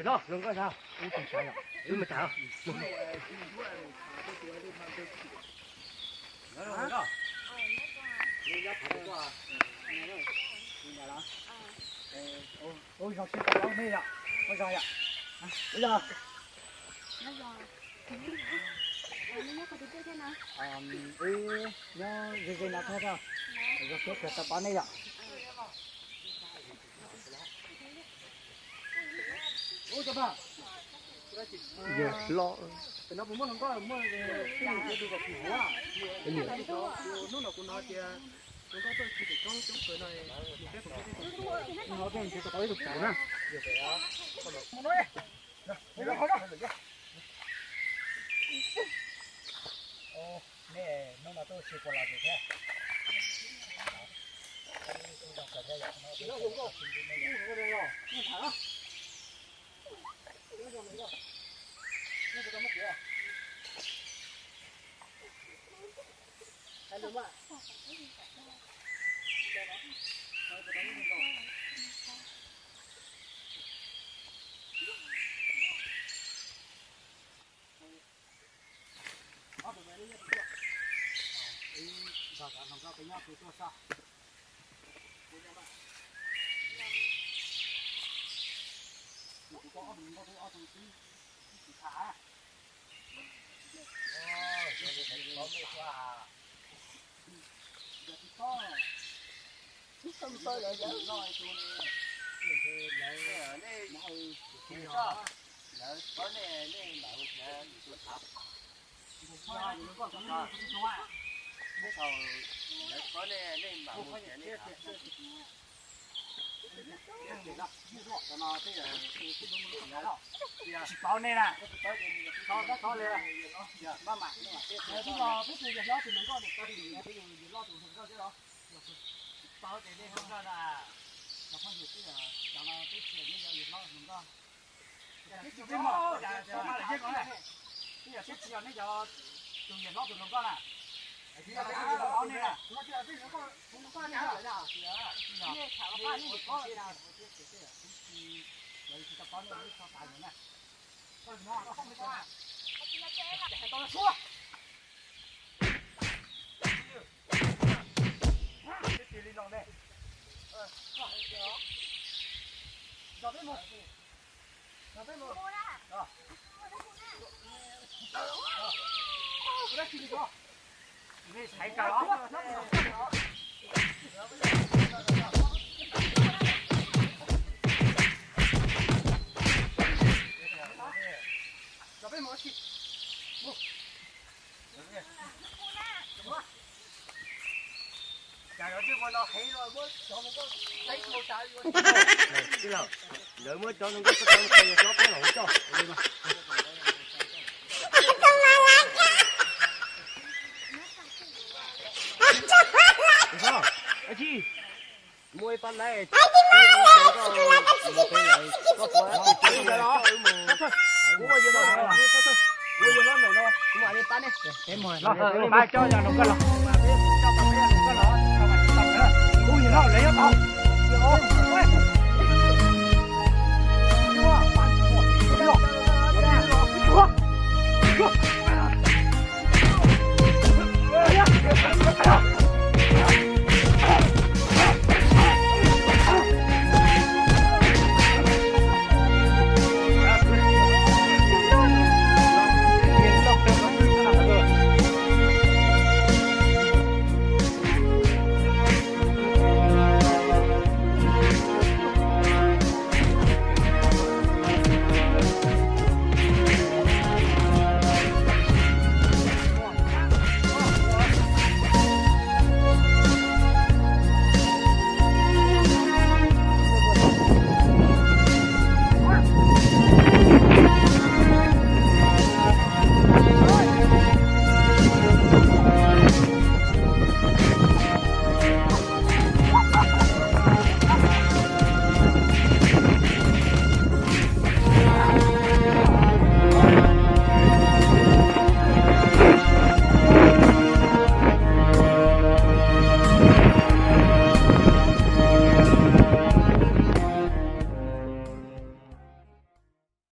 Wb nyob ze ze no thiab, zoo siab kawg tau pom nej yom. Nej hnub no tuaj tsis puas los ces thiab. Tsis paub nej na. Tsis paub nej na. Tsis paub nej na. Tsis paub tias nej hluas nkauj na, cov phooj ywg twb yog cov no twb tsis yog nej cov yawg hlob hluas nkauj. Twb tsis yog nej cov tus yawg hlob tus hluas nkauj na. Tsis paub nej na. Tsis paub nej na. Lawv muab cov no nkauj tau qhov yog cov peb los coj. Muaj ib pab laib, koj puas ua yawg hlob, ua yawg hlob ntawm no, kuv mam li pab nej. Peb mus, pab coj yawg hlob koj los, peb coj peb yawg hlob koj los, kuv yawg hlob lawv yuav tau.